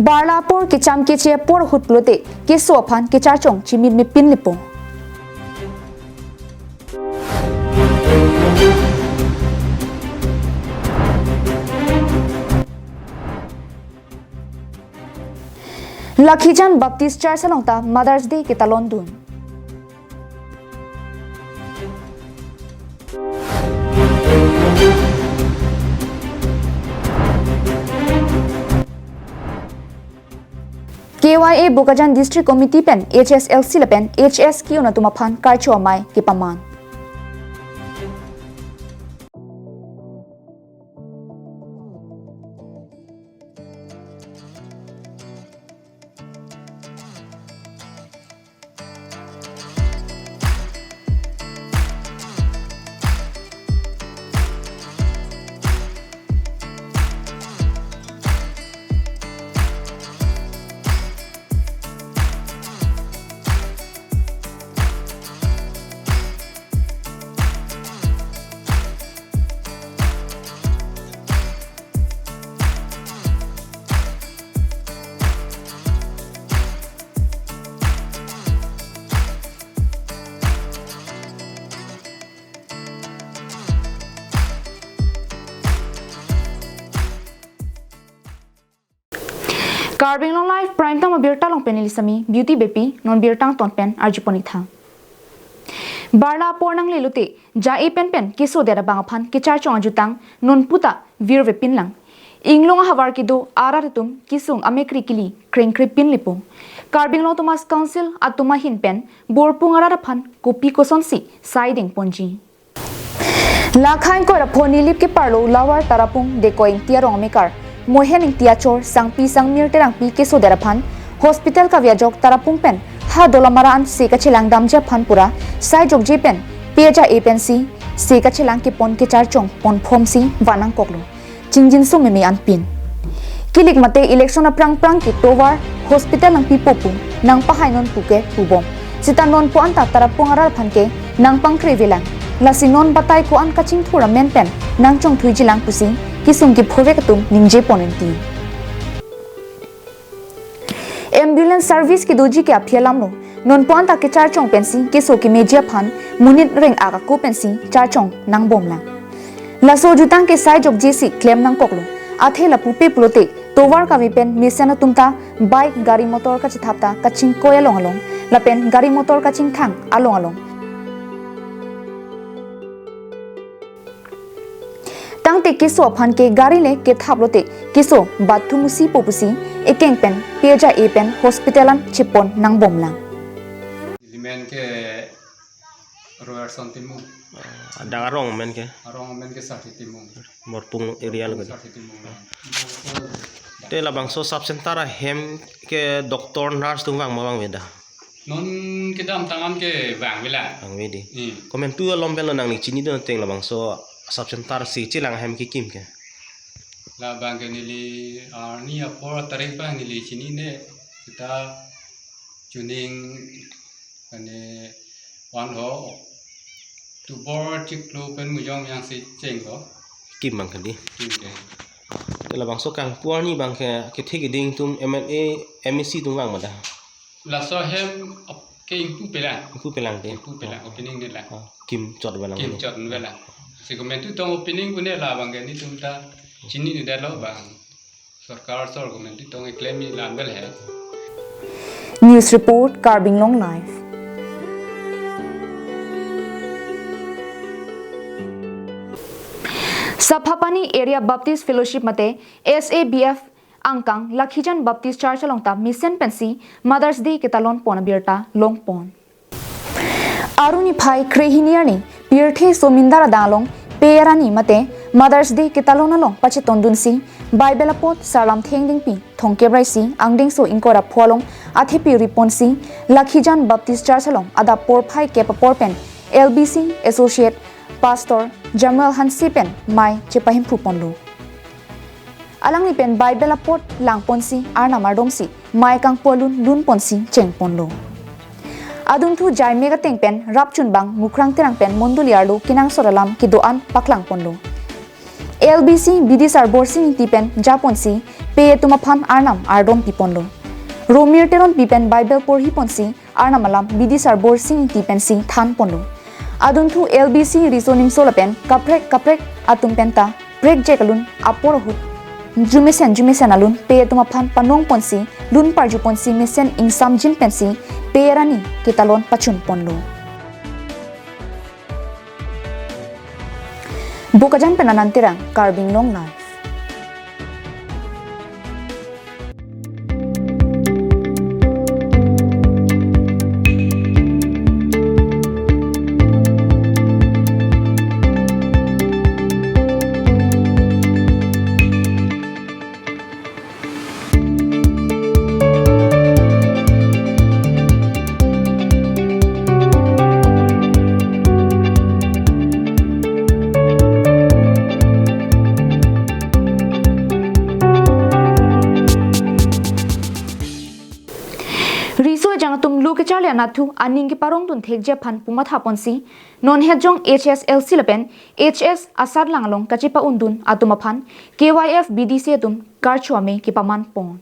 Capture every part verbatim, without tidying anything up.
Barla apor kecham keche apor ahut pulote keso aphan kecharchong chimit mepin lipo. Lakhijan Baptist Church along ta Mother's Day ketalon dun. K Y A Bokajan District Committee pen H S L C lapen H S Q atum aphan karcho amei kepaman. Karbi Anglong Live Prime Time abirta along pen neli Sami Beauty Beypi, non birta angton pen arjupon ik tha. Barla apor nangle lote ja-e pen pen keso det abang aphan kecharchong ajutang non puta virvepin lang. Inglong ahavar kedo arat atum kesung amekri kili krengkrepin lipo. Karbi Anglong Autonomous Council atum ahin pen Borpung arat aphan kopi kosonsi saideng ponji. Lakhai ingkoi ra pho Nilip keparlo Lower Tarapung Dekoi Ingti arong amekar Mohen Ingti achor Sangpi Sangmir Terangpi keso det aphan hospital kave ajok Tarapung pen ha Dolamara an se kachelang damji aphan pura sai jokje pen pe ja-e pensi se kachelang kepon kecharchong ponphomsi van nangkoklo. Chingjinso meme anpin. Kilik mate election aphrang phrang ke tovar hospital nangpipo pu nangpahai non puke pubom. Seta non pu anta Tarapung arat aphan ke nangpangkrevelang. Lasi non batai ko-an kachingthur amen pen nangchongthuijilang pusi kesung kephovek atum ningje pon inti. Ambulance service kedoji ke aphi alamlo. Non pu anta kecharchong pensi keso kemeji aphan monit reng-ak ako pensi charchong nangbomlang. Laso ajutang ke sai jokjesi klem nangkoklo. Athe lapu pe pulote tovar kave pen mesen atum ta bike gari motor kachethap ta kachingkoi along along lapen gari motor kachingthang along along. Tangte keso aphan ke gari le kethap lote keso bathumusi po pusi ekeng pen pe ja-e pen hospital an chepon nangbomlang. Neli men ke Robertson Timung. Adang arong men ke? Arong men ke Sarthi Timung. Borpung area lo. Sarthi Timung. Te labangso sub center ahem ke doctor nurse atum vang ma vangve da? Non kedamtang an ke vangvelang. Vangve di. Hmm. Komantu alom pen lo nangli chinidun ateng labangso sub center si chelang ahem kekim ke? Labang ke neli arni apor tarik pa neli chinine, kita chuning kane van ho October chiklo pen mujong yang si chenglo. Kim abang ke di. Kim ke. Te labangso kangpu arni abang ke kethe keding atum M L A, M A C atum vang ma da? Laso ahem ap-, ke ingpu pelang. Ingpu pelang te? Ingpu pelang, opening ne lang. Ah, kim chot velang. Kim ne? Chot velang. Si komantu tong opening pune labang ke netum ta chinine detlo bang. Sorkar sor komantu tong eklem ni lam bel he. News report, Karbi Anglong Live. Saphapani Area Baptist Fellowship mate S A B F angkang Lakhijan Baptist Church along ta mesen pensi Mother's Day ketalon pon abirta longpon. Arni phai krehini arni pirthe somindar adang along pe arni mate Mother's Day ketalon along pachetondunsi Bible apot Sarlamthe Engdengpi, Thongkep Raisi, angdengso ingkoi ra pho along athepi riponsi Lakhijan Baptist Church along adap porphai kep apor pen L B C Associate Pastor Jamuel Hanse pen mei chepahemphu ponlo. Alangli pen Bible apot langponsi arnam ardomsi mei kangpu alun lunponsi chengponlo. Adunthu jaimek ateng pen rapchunbang Mukrang Terang pen mondoli arlo kenangsot alam kedo-an paklangponlo. L B C B D sar Borsing Ingti pen japonsi pei atum aphan arnam ardom piponlo. Romir Teronpi pen Bible porhi ponsi arnam alam bidisar Borsing Ingti pensi than ponlo. Adunthu L B C riso nimso lapen kaprek kaprek atum penta prekjek alun apor ahut jumesen jumesen alun pei atum aphan panong ponsi lun parju ponsi mesen ingsamjin pensi pei arani ketalon pachun ponlo. Bokajan pen Anand Terang, Karbi Anglong Live. Riso ejang atum lo kecharli anatthu aning keparongdun thekji aphan pumatha ponsi non hetjong H S L C lapen H S asatlang along kachepa-undun atum aphan K Y F B D C atum karcho amei kepaman pon.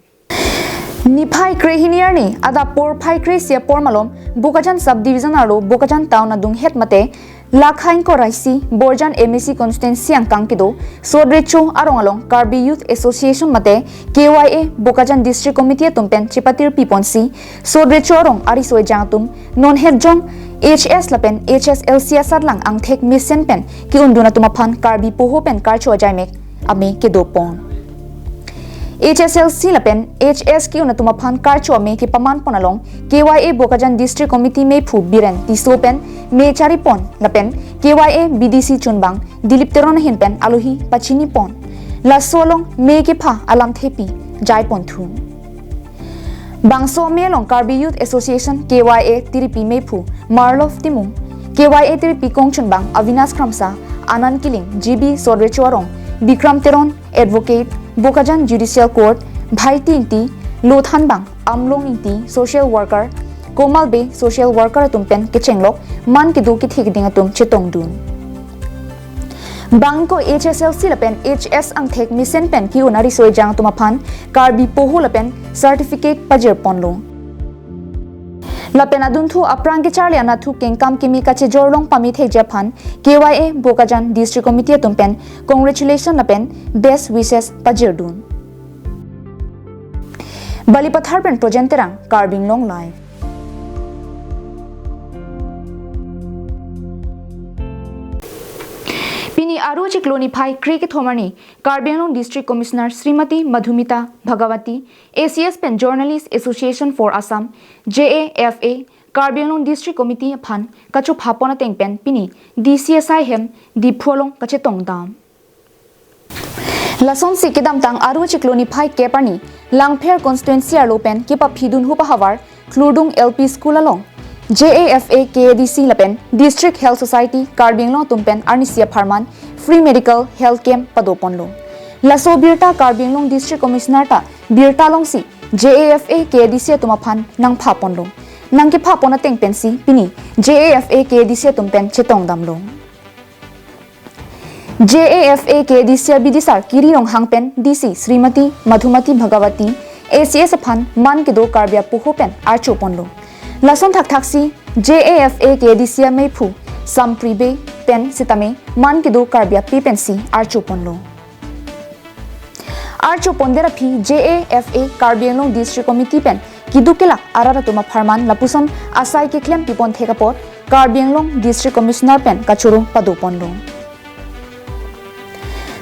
Niphai krehini arni adap porphai kresi apor malom Bokajan Subdivision arlo Bokajan Town adunghet mate Lakhaing Koraisi Borjan M A C constituency angkang kedo Sot Recho arong along Karbi Youth Association mate K Y A Bokajan District Committee atum pen chepatirpi ponsi Sot Recho arong ariso ejang atum non hetjong H S lapen H S L C asatlang angthek mesen pen ke-undun atum aphan Karbi poho pen karcho ajaimek amei kedo pon. H S L C lapen H S ke-un atum aphan karcho amei kepaman pon along K Y A Bokajan District Committee meiphu Biren Tisso pen mei chari pon lapen K Y A B D C chunbang Dilip Teron ahin pen alohi pachini pon. Laso along mei kepha alamthepi jai ponthu. Bangso amei along Karbi Youth Association K Y A tiripi meiphu Marlov Timung, K Y A tiripi kongchunbang Avinash Kramsa, Anand Killing, G B Sot Recho arong, Bikram Teron, Advocate, Bokajan Judicial Court, Bhaiti Ingti, Lothanbang Amlong Ingti, Social Worker, Komal Bey, Social Worker atum pen kechenglok man kedo kethe keding atum chetongdun. Bangko H S L C lapen H S angthek mesen pen ke-un ariso ejang atum aphan Karbi poho lapen certificate pajir ponlo. Lapen adunthu aphrang kecharli anatthu kengkam kimi kachejor long pamethekji aphan K Y A Bokajan District Committee atum pen congratulation lapen best wishes pajirdun. Balipathar pen Projen Terang, Karbi Anglong Live. Pini Aru chiklo niphai kre kethom arni Karbi Anglong District Commissioner Srimati Madhumita Bhagawati, A C S pen Journalist Association for Assam, J A F A, Karbi Anglong District Committee aphan kachopha pon ateng pen pini D C asai hem Diphu along kachetongdam. Lasonsi kedamtang Aru chiklo niphai kep arni Langpher constituency arlo pen kepaphidun hup ahavar Klurdung L P School along J A F A K A D C lapen District Health Society Karbi Anglong atum pen arnisi apharman free medical health camp pado ponlo. Laso abirta Karbi Anglong District Commissioner ta birta longsi J A F A K A D C atum aphan nangpha ponlo. Nangkepha pon ateng pensi pini J A F A K A D C atum pen chetongdamlo. J A F A K A D C abidisar Kiri Ronghang pen D C Srimati Madhumati Bhagawati A C S aphan man kedo Karbi apoho pen archo ponlo. Lason thakthaksi J A F A K A D C ameiphu Sampri Bey pen sitame man kedo Karbi api pensi archo ponlo. Archo ponder aphi J A F A Karbi Anglong District Committee pen keduk kelak arat atum apharman lapuson asai keklem pipon thek apot Karbi Anglong District Commissioner pen kachoro pado ponlo.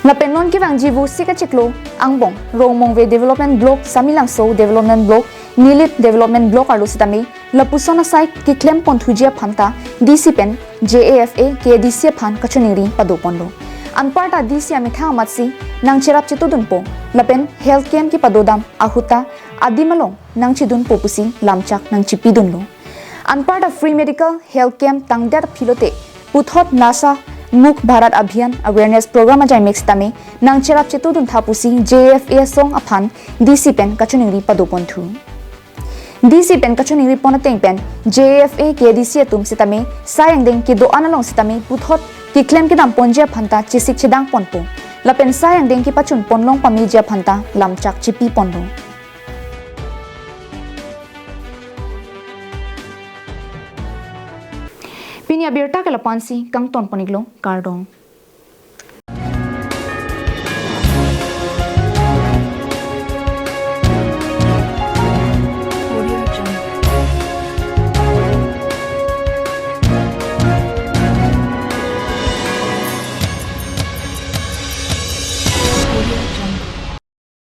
Lapen non kevangji vo sika chiklo angbong Rongmongve Development Block, Samelangso Development Block, Nilip Development Block arlo sitame lapuson asai keklem ponthuji aphan ta D C pen J A F A K A D C aphan kachoningri pado ponlo. Anparta D C amethang amatsi nangcherap chetudunpo lapen health camp kepadodam ahut ta adim along nangchedunpo pusi lamchak nangchipidunlo. Anparta free medical health camp tangdet aphi lote puthot Nasha Mukt Bharat Abhiyan awareness program ajaimek sitame nangcherap chetuduntha pusi J A F A asong aphan D C pen kachoningri pado ponthu. D C pen kachoningri pon ateng pen J A F A K A D C atum sitame sai angdeng kedo-an along sitame puthot keklem kedam ponji aphan ta chesik chedang ponpo. lapen sai angdeng kepachun ponlong pameji aphanta lamchak chepi ponlo. Pini abirta ke lapu-ansi kangton pon-iklo, kardom.